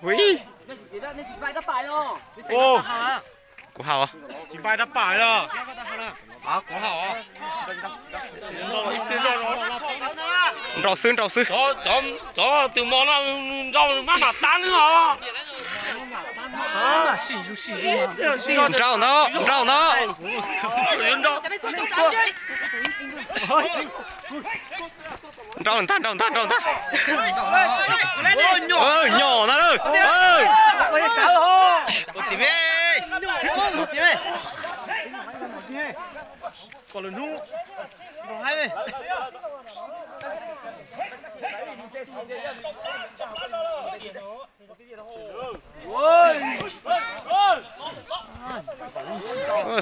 Ui. Kuv haus. Nrau xwb, nrau xwb. Cov tus mos no nrau mab mam tab os. Nrau ntag, nrau ntag. Nrau ntag, nrau ntag, nrau ntag. Nyom ntag.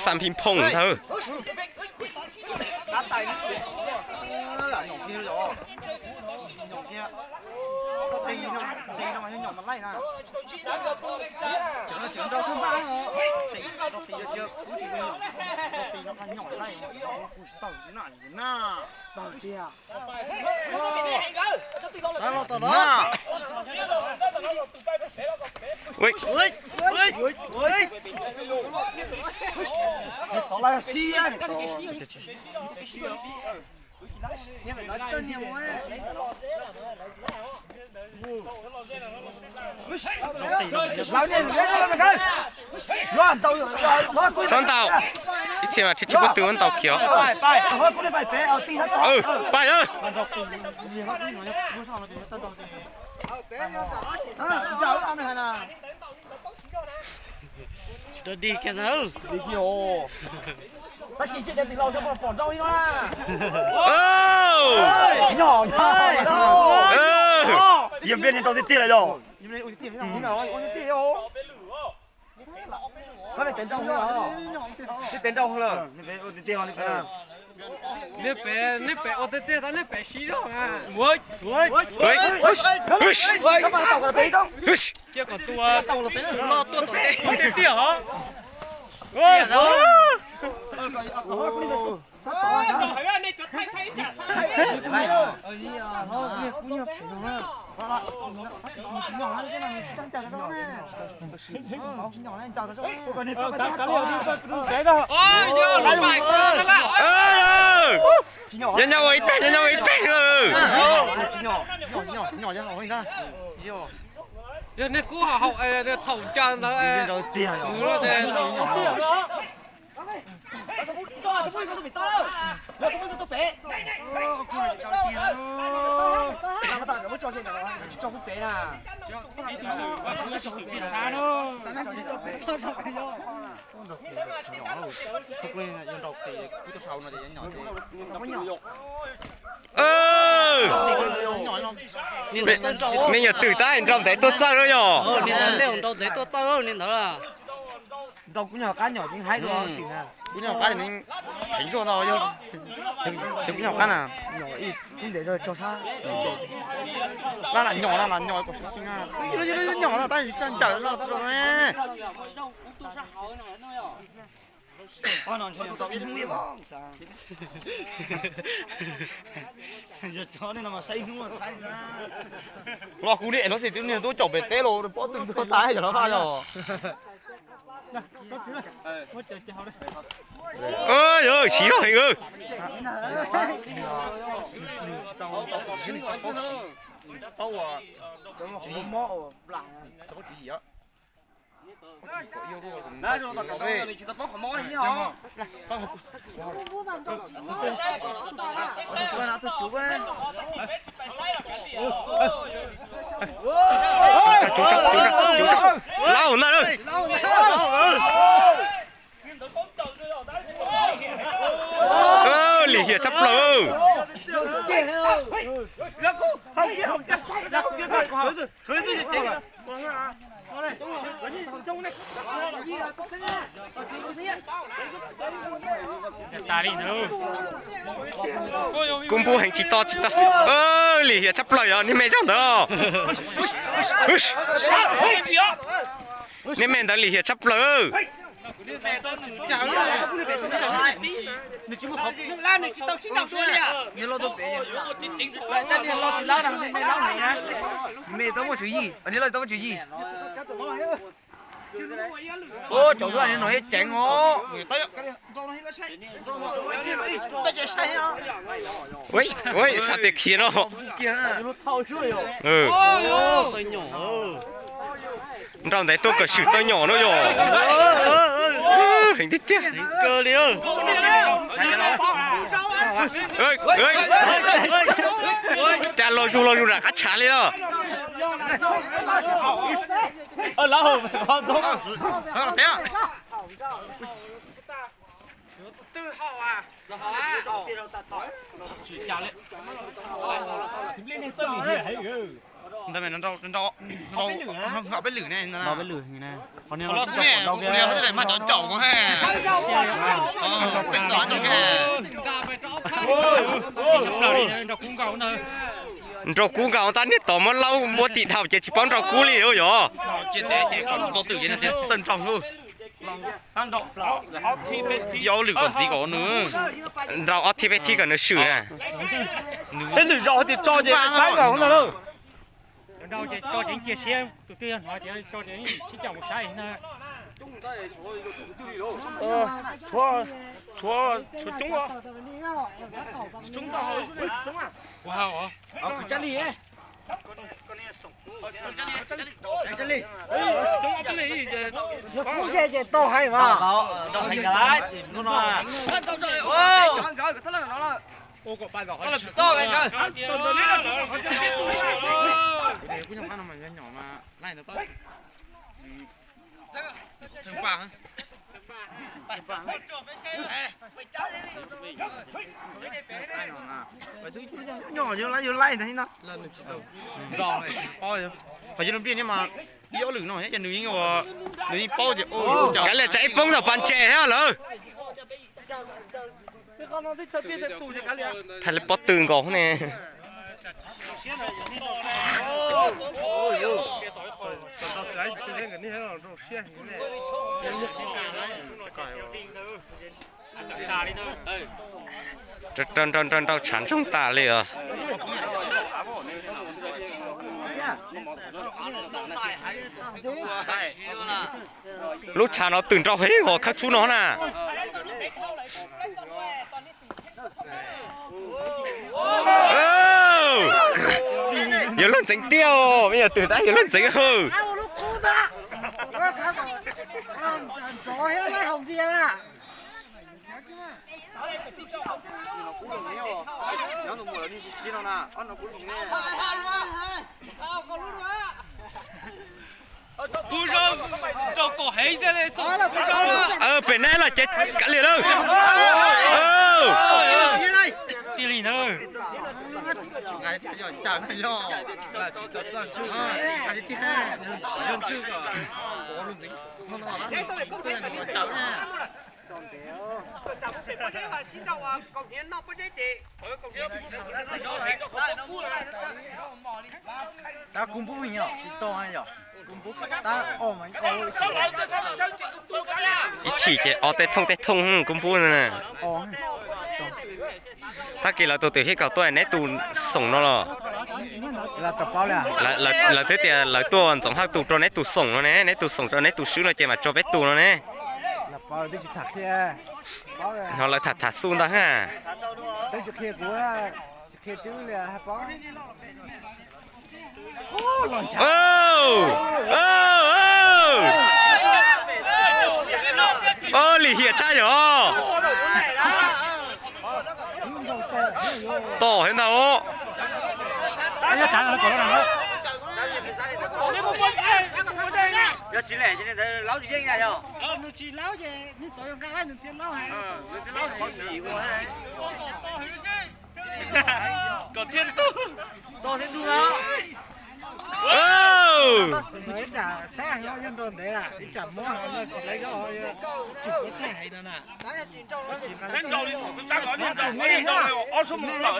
Xam phi phoom ntag. Txhob ntaus, ib txhia mas tsis tsis pob tw muab ntaus khiav. Pais lawm. Tsis tau dig kiag na. Yog npia nws tau tiag tiag lawm yog. Nej pem, nej pem ua tiag tiag tab nej pem siv zog na. Tiag os. Nyob nyob ua ib teg, nyob nyob ua ib teg. Yog nej kub haum thaum ncaws ntawd. Me nyuam twm tab nrau ntev tuaj txawj lawm yog. Nrau kuv nyuam qab nyom heev zuaj no, yog kuv nyuam qab na, ib ntev rau sab, qab lam nyom no mas nyom kom sab tseeg, nyom no tab sis xav ncaws zog rau ne. Los kuv niam los xij twb niag tub caum pem teb los pob tw ntuag tas yog los vaj yog. Yog siv zog heev. Lauj na, lim hiam tshaj plaws. Kuv npug heev tsis to tsis to. Lim hiam tshaj plaws os, niag me zog ntawd. Niag me ntawd lim hiam tshaj plaws. Mej tau muaj tswv yim, nim lawv tau muaj tswv yim. Ua cov duab no yeej ceev os. Ua, xav tias khiav no. Nrau ntev tuaj kom swm txawj nyom no yog. Heev tiag tiag. Cas los zus los zus nram qab tshav li los. Ntawd nrau peb lwm ne, qhov no tej daim mas cov caum mas, peb xav nrau peb. Nrau kub nkaus tab niag tod muab laub muab tim dhau ces tsis paub nrau kub li yog. Txawj nrau. Ob lwm kom ntxiv kom nws. Nrau ob thib peb thib kom nws swm na. Peb lwm zaus tias tso ces saib nkaus no. Cia siab tus twg yog hnov tias tso ces sib caum mus saib na. Tshuav, tshuav coob, coob tau hauv coob. Yog kub ntshe ces tau hais mas. Nyob yus laij yus laij ntag no. Qhov yog lub ntiaj ni mas ib ob lwm no nws yeej, nws yeej paub tias kav liam tsam ib poob tau pas ntses thiab lawm. Thaij li pob tw nkaus ne. Nrau nrau nrau tshav ntsoog tas li os. Lub tshav no twm nrau heev os, khawb txhub no na. Yog luag ntxeev tiag, me nyuam twm tab yog luag ntxeev. Pem nab los ces kav liam lawm. Tiag li ntawd. Tab kub npub yog tsis tau yog. Ib chim ces o tej thooj tej thooj kub npub na. Tag kis lawv tus twm Hiab Kaum tuaj neb tus xoom no los? Lawv twb tias lawv tuaj Ntxoov Hawj tus rau neb tus xoom no ne, neb tus xoom rau neb tus swb no ces mam tso peb tus no ne. No lawv tham tham xu ntag ha. Lim hiam tshaj yom. Tom thiab ntag. Nrau ntev, ib tsam muab lawv tsis lawv, tsis muab tseg heev no na. Saib nrau li thaum twb tsab ko niag nrau, ob niag nrau ob sub moos lawm,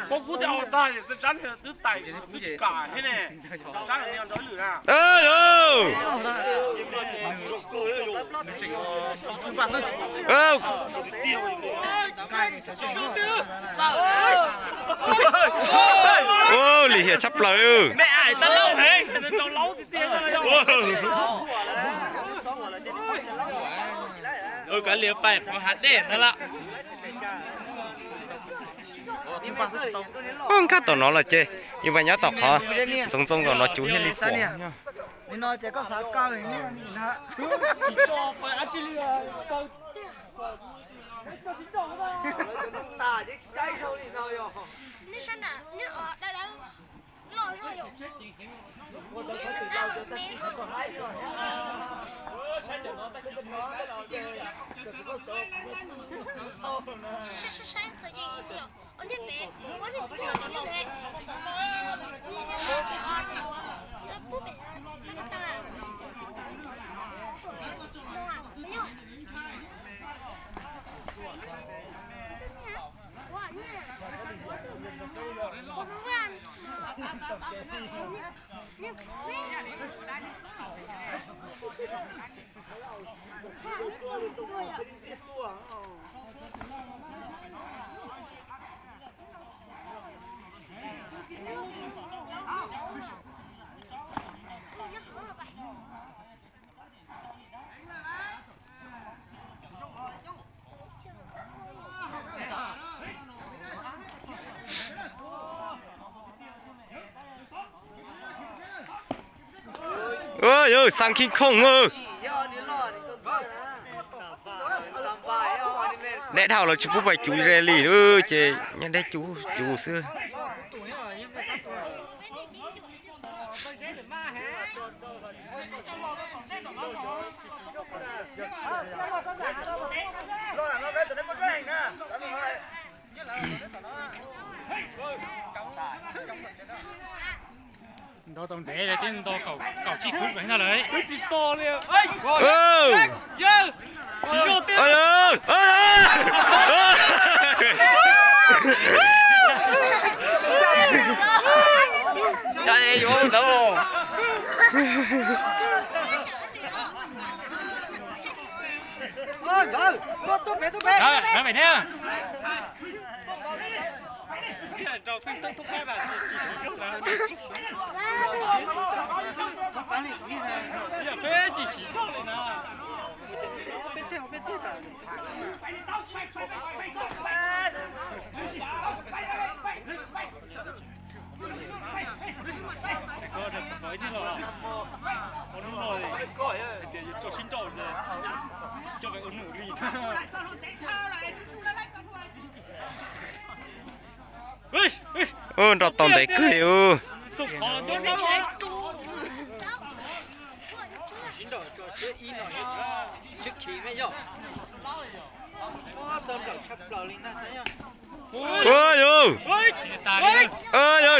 pob kub thiab ob tag, twb tsab twb tais twb tsis kam thiab ne. Tsab niag nrau ib lwm na. Lim hiam tshaj plaws. Kav liam pais qhov hav dej ntag lawm. Nkag tom no lawm ces yus pais nyob tom qhov ntxoov ntxoo tom no cuv thiaj li pom. Xaa Khib Khooj, deb dhau lawv tsis pub pais cuv ze li ces nyob deb cuv cuv xwb. Nto tau ntev li, twb nto kaum tsib fuv no lawm. Nrau tau ntev kawg li.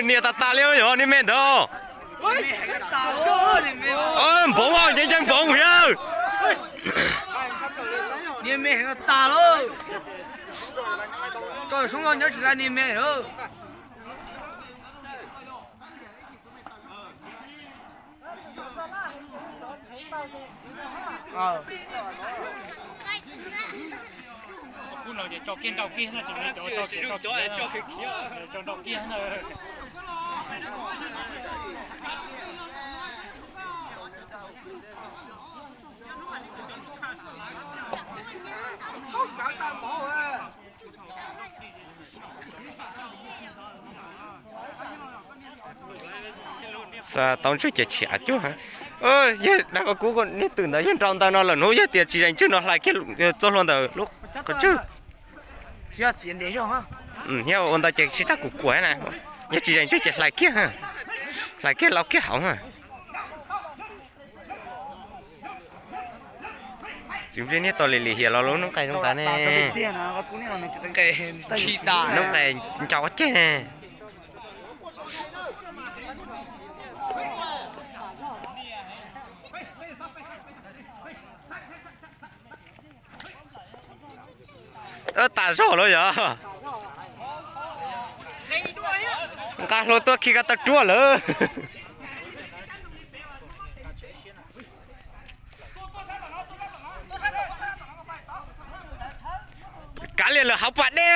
Nias tas tas li yog niag me ntawd. Npoov, nce nce npoov yawg. Niag me heev tas lawm. Koj soob los nyob tsis laj niag me lawm. Khub no ces tso kiag nrau kiag na, tsis zoo cov tso khiav khiav, tso nrau kiag na. Xa tau ntsej ces tshiav cuag. Yog dag koj kub niag twm ntawd yog nrau ntawd no lawm hnub yog tias tsis zeem tswj no hlais kiag txoj hlua ntawm lub qhov tswb. Yog ua ntawd ces sib tag kuv kuam na. Yog tsis zeem tswj ces hlais kiag, hlais kiag laus kiag hauv. Txiv Npliaj niag tos lim lim hiam los lub noob qes zoo tas ne. Noob qes nco ceg ne. Tas zog lawm yog. Nqa hlua tuaj khi koj tau ruaj lawm. Kav liam lawm hauv pas dej.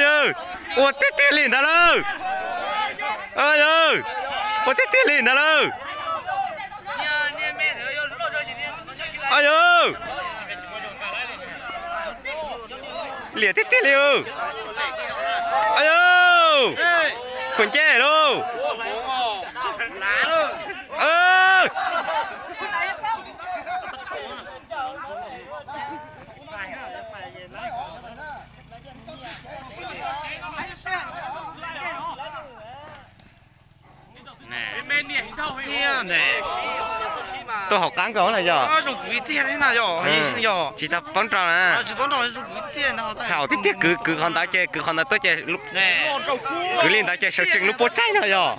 Yawg, ua tiag tiag li ntag lauj. Yawg, ua tiag tiag li ntag lauj. Yawg, liam tiag tiag li. Yawg, khuam ncej lauj. Tuaj hauv qab nkaus na yog. Tsis tau poob rau na. Haum tiag tiag, kwv kwv qhov ntawd ces kwv qhov ntawd tuaj ces kwv li ntawd ces sawv tsees lub puab tsaib no yog.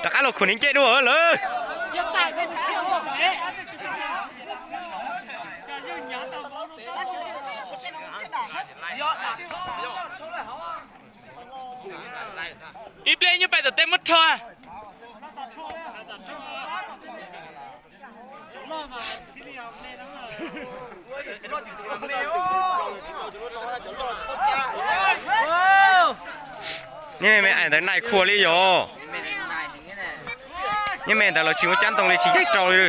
Rov qab los khuam ni ncej dua lawm. Ib pliag nyob pem tom tej muab rho. Nyob me me ais ntawd nai khuas li yog. Nyob me ntawd los tsis muaj cab ntoo li tsis yeej rau li.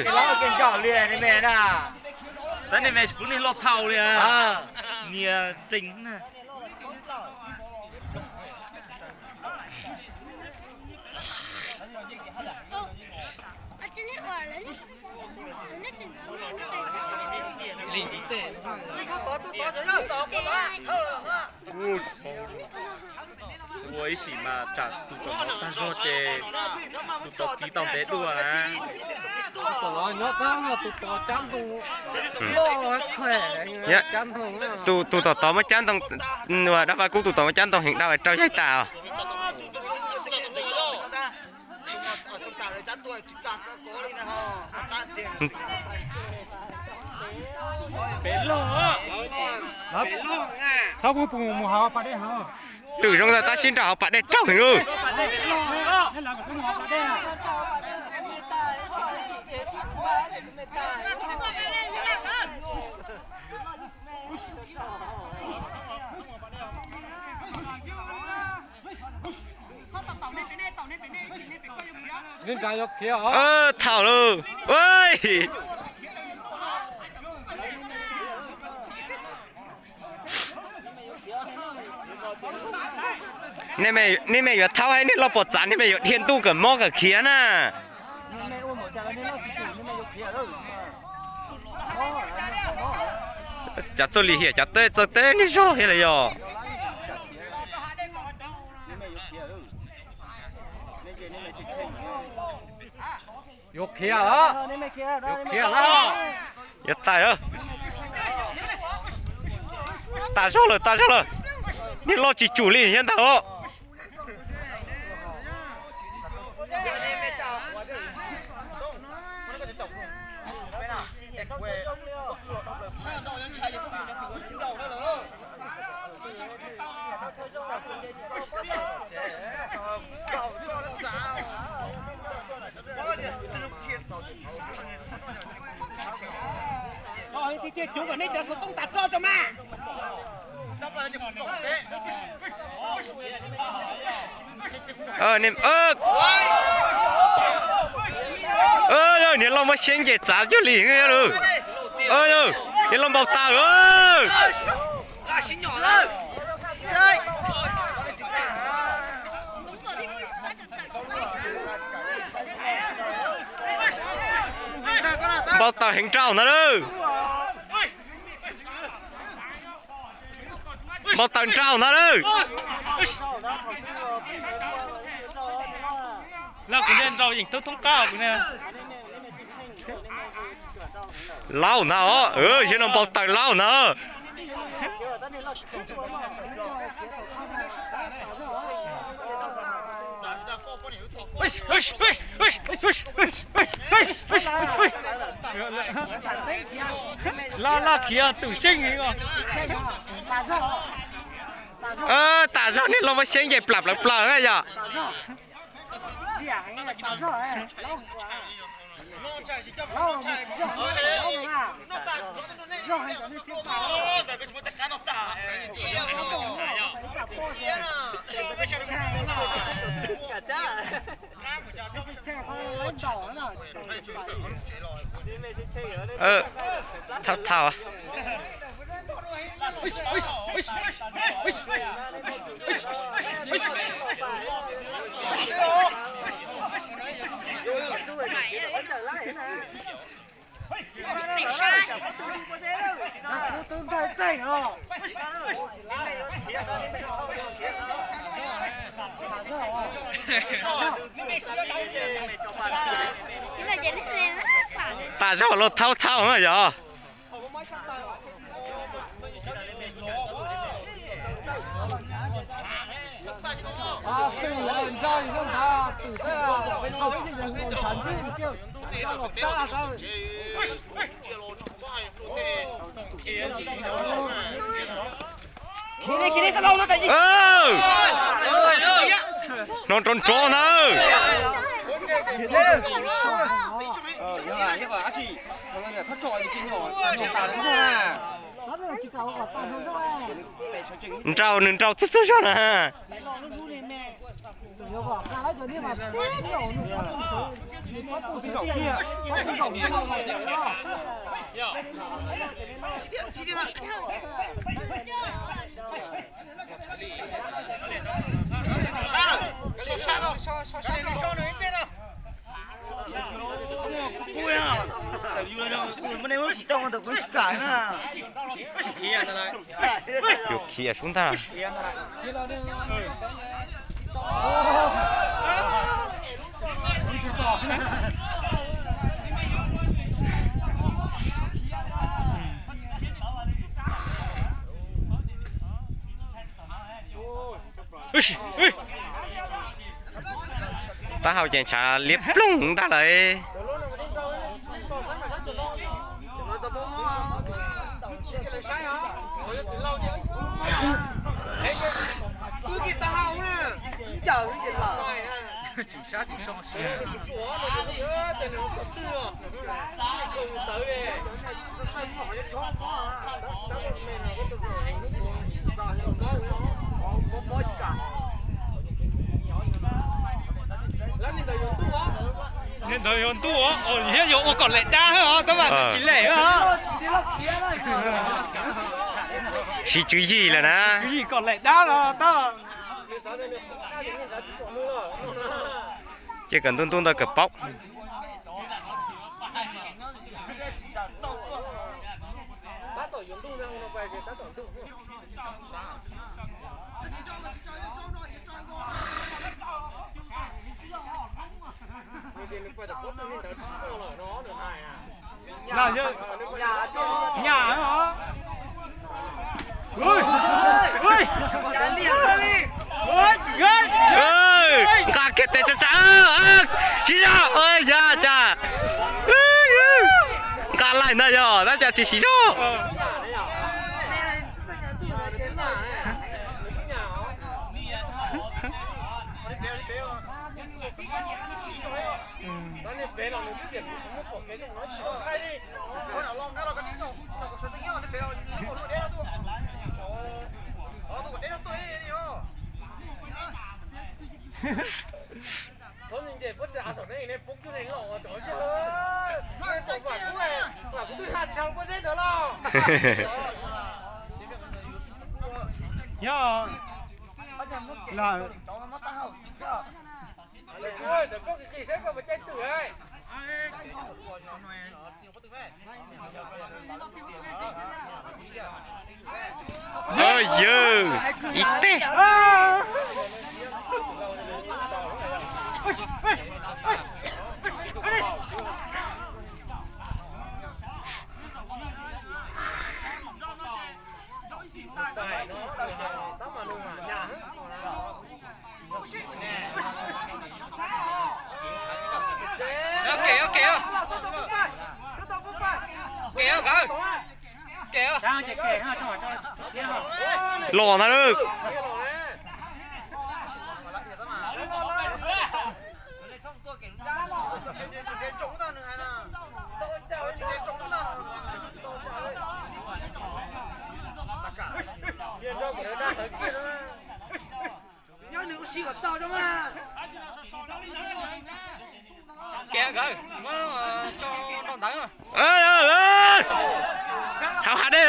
Ua ib sim mas tsam tus tom no tag zog ces tus tom kis tau ntev dua na. Tus tom tod muab cab ntoo, dab vaj kub tus tom muab cab ntoo heev dab vaj rau yaig tas. Txhob pub pus mus hauv pas dej heev. Twm zoo ntawd tab sis nrog hauv pas dej raug heev lauj. Thaum lawm. Nej me yuav thaub, nej loj pom txav nej me yuav dhia ntuj kawm mob kawm khiav na. Cov txuj lim hiam cov teb txawj teb nej zog thiab los yog. Yuav khiav los, yuav khiav los. Yuav tawm lawm. Tas zog lawm, tas zog lawm. Niag loj tsis tsum li thiab ntag os. Tiag tiag, cov kom nej cov xov tooj tas roj tso mas. Niag loj muab siab nce txav cuag li. Niag loj npau taws. Npau taws heev rau ntag lauj. Npau taws nrau ntag lauj. Lauj, kuv niag nrau yeem tub thoob qab kuv niag. Lauj ntag os, yog no npau taws lauj ntag. Laj laj khiav twm seej. Tas zog, niag loj muab siab nce plaws plaws plaws na yog. Thaum thaum. Tas zog los thaum thaum na yog. No nrov nrov na. Nrau, nws nrau txhua txhua zog na. Yuav khiav sub ntag. Taub hau ces ntshav liab ploog ntag lawm. Niag ntawd yuav ntuj os, thiab yuav ua kom lem dab os, tab mas tsis lem os. Siv tswv yim lawm na. Tswv yim kom lem dab los tab. Ces kom ntuj ntuj ntawd kom paub. Los yog nyam os. Nqa kiag tes tsa tsa, siv zog, ya cas. Nqa laij ntag yog tab cas tsis siv zog. Yog lawm. Yawg, ib teg. Kem, kem, kem, kem nkawd. Los ntag lauj. Kem nkawd, muab tso nrau ntawd. Hauv hav dej.